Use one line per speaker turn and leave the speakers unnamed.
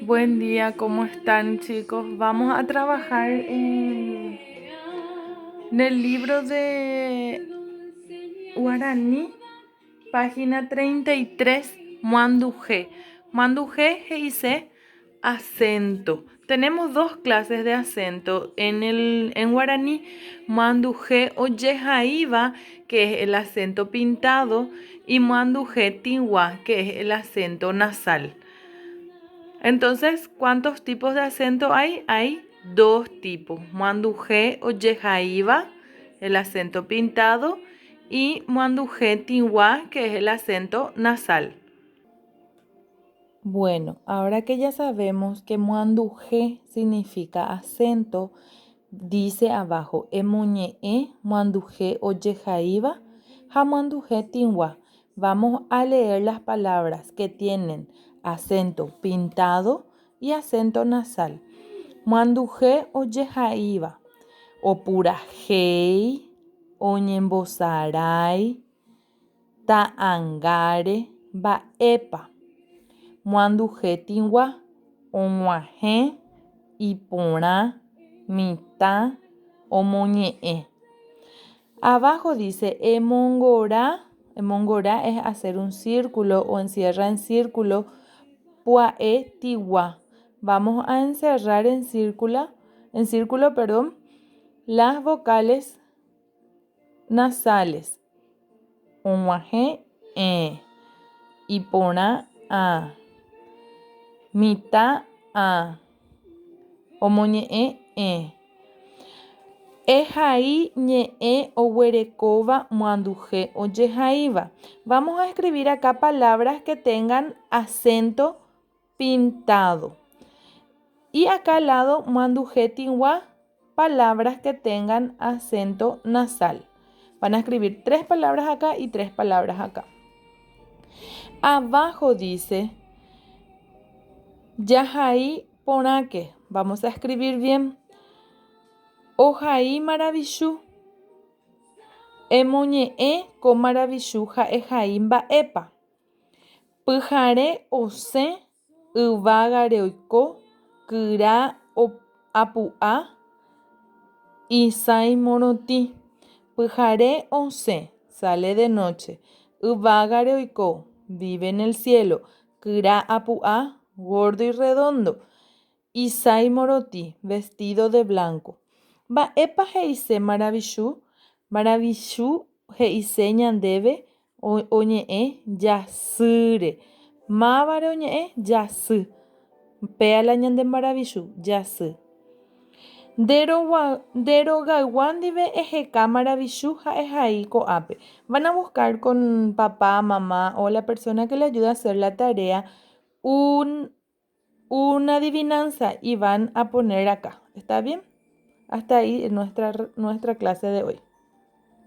Buen día, ¿cómo están chicos? Vamos a trabajar en, el libro de Guaraní, página 33, Muanduje. Muanduje he'ise acento. Tenemos dos clases de acento en, el, en guaraní, muanduje ojehaíva, que es el acento pintado, y muanduje tigua, que es el acento nasal. Entonces, ¿cuántos tipos de acento hay? Hay dos tipos, muanduje ojehaíva, el acento pintado, y muanduje tigua, que es el acento nasal. Bueno, ahora que ya sabemos que muanduje significa acento, dice abajo, emoñe'ẽ muanduje ojehaíva ha muanduje tĩgua. Vamos a leer las palabras que tienen acento pintado y acento nasal. Muanduje ojehaíva, opurahéi, oñembosarái, Ta'angáre mba'épa. Muanduhe tĩgua, og̃uahẽ, iporã, mitã, omoñe'ẽ. Abajo dice, emongora, emongora es hacer un círculo o encierra en círculo pua'e tĩgua. Vamos a encerrar en círculo, en círculo, perdón, las vocales nasales, og̃uahẽ ẽ, iporã ã, mitã ã, omoñe'ẽ ẽ. Ehai ñe'ẽ oguerekóva muanduhe ojehaíva. Vamos a escribir acá palabras que tengan acento pintado. Y acá al lado muanduhe tĩgua palabras que tengan acento nasal. Van a escribir tres palabras acá y tres palabras acá. Abajo dice Jahai porãke. Vamos a escribir bien. Ohai maravichu. Emoñe'ẽ ko maravichu ha ehai mba'épa. Pyhare osẽ yvágare oiko kyra apu'a isãi morotĩ. Pyhare osẽ, sale de noche, yvágare oiko, vive en el cielo, kyra apu'a, gordo y redondo, isãi morotĩ, vestido de blanco. Mba'épa he'ise maravichu? Maravichu he'ise ñandéve oñe'ẽ jasýre. Mávare oñe'ẽ? Jasy. Péa la ñande maravichu, jasy. Nde rogaygua ndive eheka maravichu ha ehai ko'ápe. Van a buscar con papá, mamá o la persona que le ayude a hacer la tarea un una adivinanza y van a poner acá. ¿Está bien? Hasta ahí nuestra, nuestra clase de hoy.